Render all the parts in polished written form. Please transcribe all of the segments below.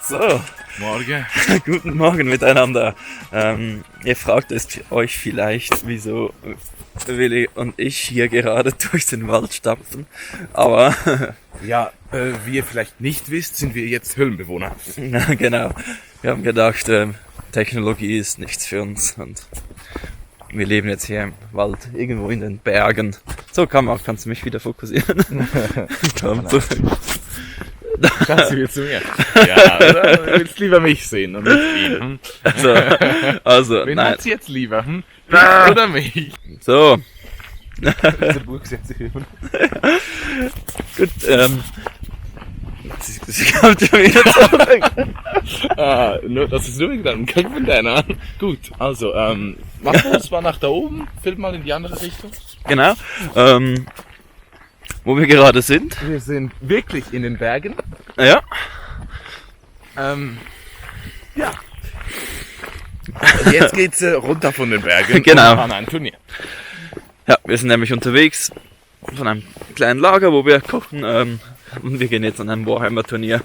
So, Morgen. guten Morgen miteinander. Ihr fragt euch vielleicht, wieso Willi und ich hier gerade durch den Wald stapfen, aber Ja, wie ihr vielleicht nicht wisst, sind wir jetzt Höhlenbewohner. na, genau, wir haben gedacht, Technologie ist nichts für uns und wir leben jetzt hier im Wald, irgendwo in den Bergen. So, kannst du mich wieder fokussieren? Komm, zurück. Kannst du wieder zu mir? Ja, oder? Du willst lieber mich sehen und nicht ihn. Hm? Also Wen nein. hat's jetzt lieber? Hm? Dich oder mich? So, Diese Burg setzt sich hin. gut, sie kommt schon wieder zurück. Nur, das ist nur wieder ein Kampf von deiner. Gut, also, mach uns mal nach da oben, film mal in die andere Richtung. Genau, wo wir gerade sind. Wir sind wirklich in den Bergen. Ja, Ja. Und jetzt geht's runter von den Bergen Genau. und an ein Turnier. ja, wir sind nämlich unterwegs von einem kleinen Lager, wo wir kochen. Und wir gehen jetzt an ein Warhammer-Turnier,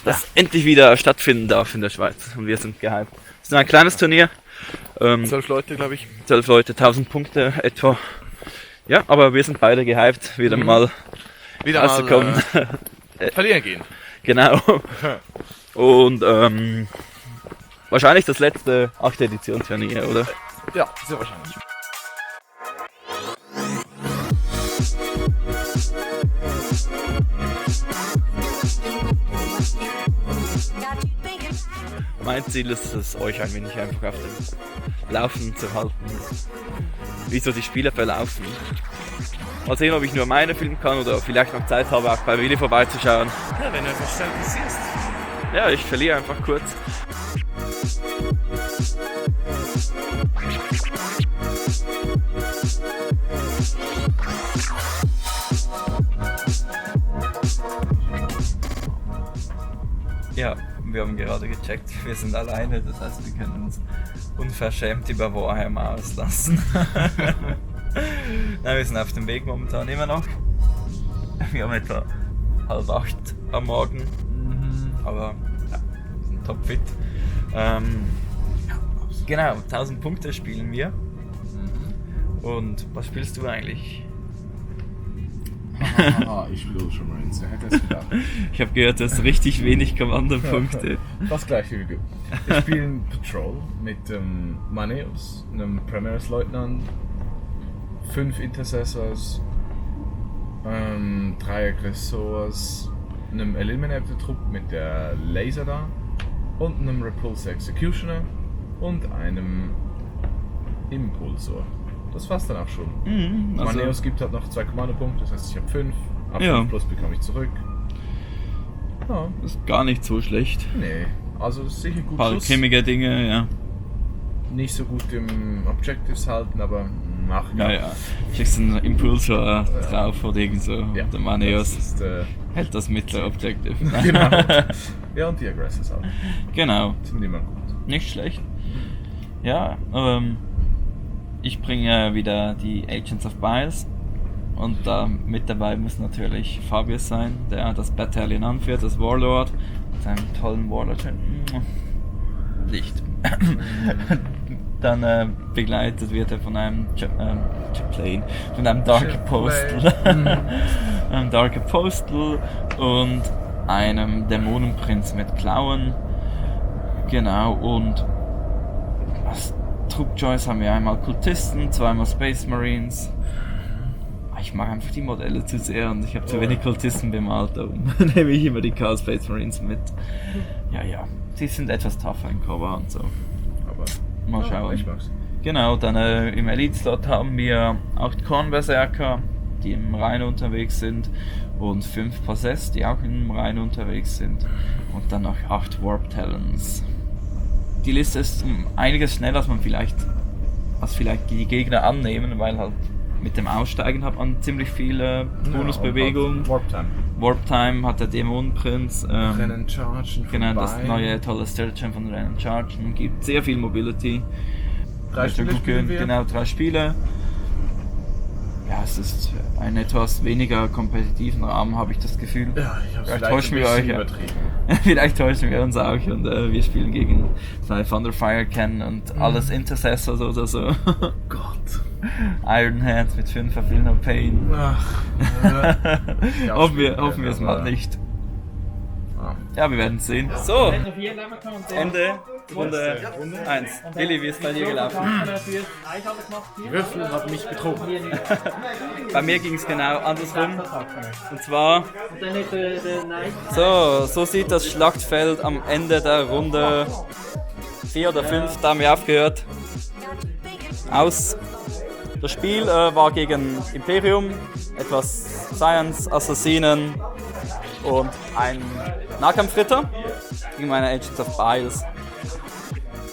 das endlich wieder stattfinden darf in der Schweiz. Und wir sind gehypt. Es ist nur ein kleines Turnier. 12 Leute, glaube ich. 12 Leute, 1000 Punkte etwa. Ja, aber wir sind beide gehypt, wieder mal Wieder rauszukommen. mal verlieren gehen. Genau. Und wahrscheinlich das letzte 8. Edition Turnier, oder? Ja, sehr wahrscheinlich. Mein Ziel ist es, euch ein wenig einfach auf dem Laufen zu halten, wie so die Spiele verlaufen. Mal sehen, ob ich nur meine filmen kann oder vielleicht noch Zeit habe, auch bei Willi vorbeizuschauen. Ja, wenn du einfach schnell passierst. Ja, ich verliere einfach kurz. Ja, wir haben gerade gecheckt, wir sind alleine, das heißt, wir können uns unverschämt über Warhammer auslassen. Nein, wir sind auf dem Weg momentan immer noch. Wir haben etwa 7:30 am Morgen, aber ja, wir sind topfit. Genau, 1000 Punkte spielen wir. Und was spielst du eigentlich? Ich spiele Ultramarines, wer hätte es gedacht? Ich habe gehört, du hast richtig wenig Kommandopunkte. Das gleiche wie du. Ich spiele ein Patrol mit Maneus, einem Premiersleutnant, 5 Intercessors, 3 Aggressors, einem Eliminator-Trupp mit der Laser da und einem Repulsor Executioner und einem Impulsor. Das war's dann auch schon. Also, Maneus gibt halt noch 2 Kommandopunkte, das heißt ich habe 5. Ab Ja. 5 plus bekomme ich zurück. Ja, ist gar nicht so schlecht. nee. Also das ist sicher Ein gut paar Schuss. kimmige Dinge, ja. Nicht so gut im Objectives halten, aber Ja. Schickst einen Impulsor drauf oder irgend so. Ja, Der Maneos das ist, hält das mittlere Objective. genau. Ja, und die Aggressors auch. Genau, Die sind immer gut. nicht schlecht. Ja, ich bringe wieder die Agents of Biles. Und da mit dabei muss natürlich Fabius sein, der das Battalion anführt, das Warlord. Mit seinem tollen Warlord. Licht. Dann begleitet wird er von einem Chaplain, von einem Dark Apostle. Einem Dark Apostle und einem Dämonenprinz mit Klauen. Genau, und als Trupp-Choice haben wir einmal Kultisten, zweimal Space Marines. Ich mag einfach die Modelle zu sehr und ich habe zu wenig Kultisten bemalt, darum nehme ich immer die Chaos Space Marines mit. Ja, sie sind etwas tougher in Cover und so. Aber Mal schauen. ich mag's. Genau, dann im Elite-Slot haben wir 8 Korn-Berserker, die im Rhein unterwegs sind, und 5 Possessed, die auch im Rhein unterwegs sind, und dann noch 8 Warp Talons. Die Liste ist um einiges schneller, als vielleicht die Gegner annehmen, weil halt mit dem Aussteigen hat man ziemlich viel Bonusbewegung. Ja, Warp Time. Warp Time hat der Dämonenprinz. Rennen Chargen. Genau, das vorbei. neue tolle Sturgeon von Rennen Chargen gibt sehr viel Mobility. 3 Spiele spielen wir. Genau, 3 Spiele. Ja, es ist ein etwas weniger kompetitiven Rahmen, habe ich das Gefühl. Ja, ich hab's Vielleicht vielleicht täuschen ein wir euch. bisschen Ja. übertrieben. Vielleicht täuschen wir uns auch und wir spielen gegen zwei Thunderfire kennen und alles Intercessors oder so. Gott. Iron Hands mit 5 Feel No Pain. Ach. Ja, hoffen wir spielen es aber- mal nicht. Ah. Ja, wir werden es sehen. So, Ende Runde 1. Willi, wie ist bei dir gelaufen? Die Würfel haben mich betrogen. Bei mir ging es genau andersrum. Und zwar, so sieht das Schlachtfeld am Ende der Runde 4 oder 5, da haben wir aufgehört, aus. Das Spiel war gegen Imperium, etwas Science, Assassinen und ein Nahkampfritter gegen meine Agents of Biles.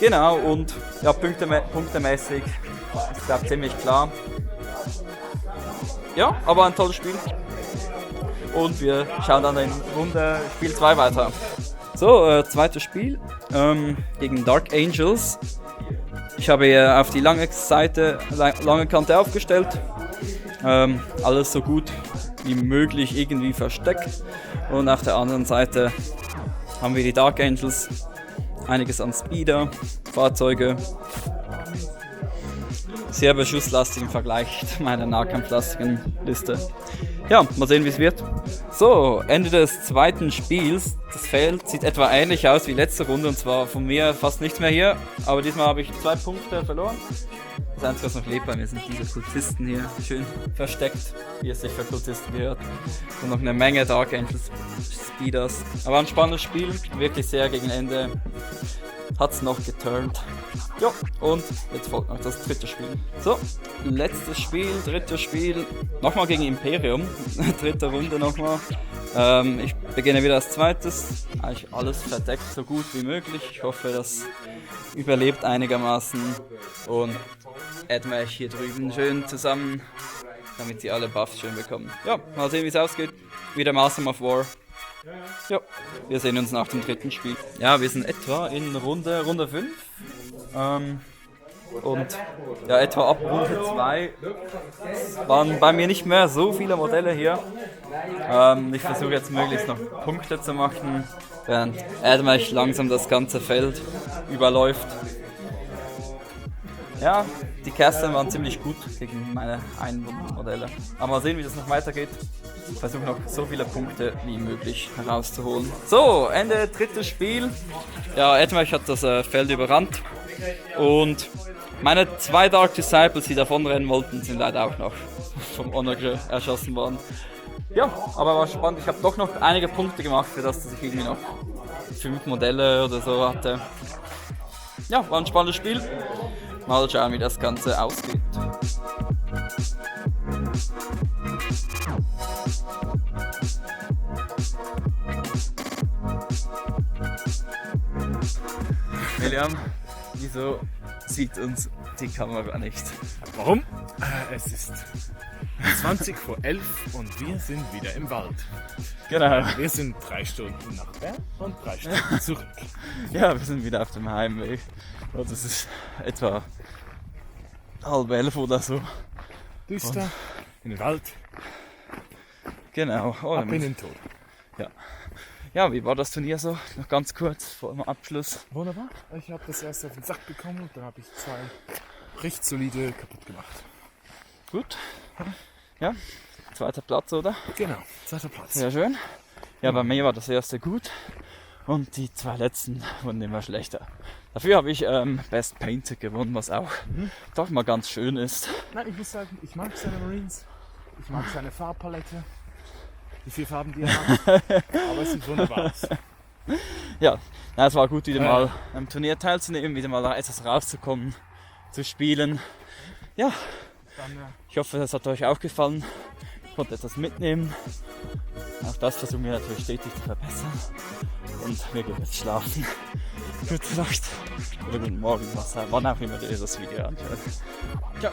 Genau, und ja, punktemäßig ist glaube ziemlich klar. Ja, aber ein tolles Spiel. Und wir schauen dann in Runde Spiel 2 weiter. So, zweites Spiel gegen Dark Angels. Ich habe hier auf die lange Kante aufgestellt. Alles so gut wie möglich irgendwie versteckt. Und auf der anderen Seite haben wir die Dark Angels. Einiges an Speeder, Fahrzeuge. Sehr beschusslastig im Vergleich zu meiner nahkampflastigen Liste. Ja, mal sehen, wie es wird. So, Ende des zweiten Spiels. Das Feld sieht etwa ähnlich aus wie letzte Runde, und zwar von mir fast nichts mehr hier. Aber diesmal habe ich 2 Punkte verloren. Das Einzige, was noch lebt bei mir, sind diese Kultisten hier. Schön versteckt, wie es sich für Kultisten gehört. Und noch eine Menge Dark Angels Speeders. Aber ein spannendes Spiel, wirklich sehr gegen Ende. Hat's noch geturnt. Ja, und jetzt folgt noch das dritte Spiel. So, letztes Spiel, drittes Spiel. Nochmal gegen Imperium. Dritte Runde nochmal. Ich beginne wieder als zweites. Eigentlich alles verdeckt, so gut wie möglich. Ich hoffe, das überlebt einigermaßen. Und Admech hier drüben schön zusammen, damit sie alle Buffs schön bekommen. Ja, mal sehen, wie es ausgeht. Wieder Master of War. Ja, wir sehen uns nach dem dritten Spiel. Ja, wir sind etwa in Runde 5. Und ja, etwa ab Runde 2 waren bei mir nicht mehr so viele Modelle hier. Ich versuche jetzt möglichst noch Punkte zu machen, während Admech langsam das ganze Feld überläuft. Ja, die Caster waren ziemlich gut gegen meine Einwundmodelle. Aber mal sehen, wie das noch weitergeht. Ich versuche noch so viele Punkte wie möglich herauszuholen. So, Ende drittes Spiel. Ja, Admech hat das Feld überrannt. Und meine 2 Dark Disciples, die davonrennen wollten, sind leider auch noch vom Onager erschossen worden. Ja, aber war spannend. Ich habe doch noch einige Punkte gemacht, für das, dass ich irgendwie noch 5 Modelle oder so hatte. Ja, war ein spannendes Spiel. Mal schauen, wie das Ganze ausgeht. William, wieso sieht uns die Kamera nicht? Warum? Es ist 20 vor 11 und wir sind wieder im Wald. Genau. Wir sind 3 Stunden nach Bern und 3 Stunden zurück. Ja, wir sind wieder auf dem Heimweg. Und es ist etwa 10:30 oder so. Düster, in den Wald, Genau. Oh, ab in den Tod. ja, wie war das Turnier so? Noch ganz kurz vor dem Abschluss. Wunderbar. Ich habe das erste auf den Sack bekommen und dann habe ich 2 recht solide kaputt gemacht. Gut. Ja, zweiter Platz, oder? Genau, 2. Platz. Sehr schön. Ja, bei mir war das erste gut. Und die 2 letzten wurden immer schlechter. Dafür habe ich Best Painted gewonnen, was auch doch mal ganz schön ist. Nein, ich muss sagen, ich mag seine Marines. Ich mag seine Farbpalette. Die 4 Farben, die er hat. Aber es sieht wunderbar aus. Ja, na, es war gut, wieder mal am Turnier teilzunehmen, wieder mal etwas rauszukommen, zu spielen. Ja, Dann, ich hoffe, es hat euch auch gefallen. Ich konnte etwas mitnehmen. Auch das versuchen wir natürlich stetig zu verbessern. Und wir gehen jetzt schlafen. Gute Nacht oder guten Morgen, wann auch immer ihr das Video anschaut. Ciao.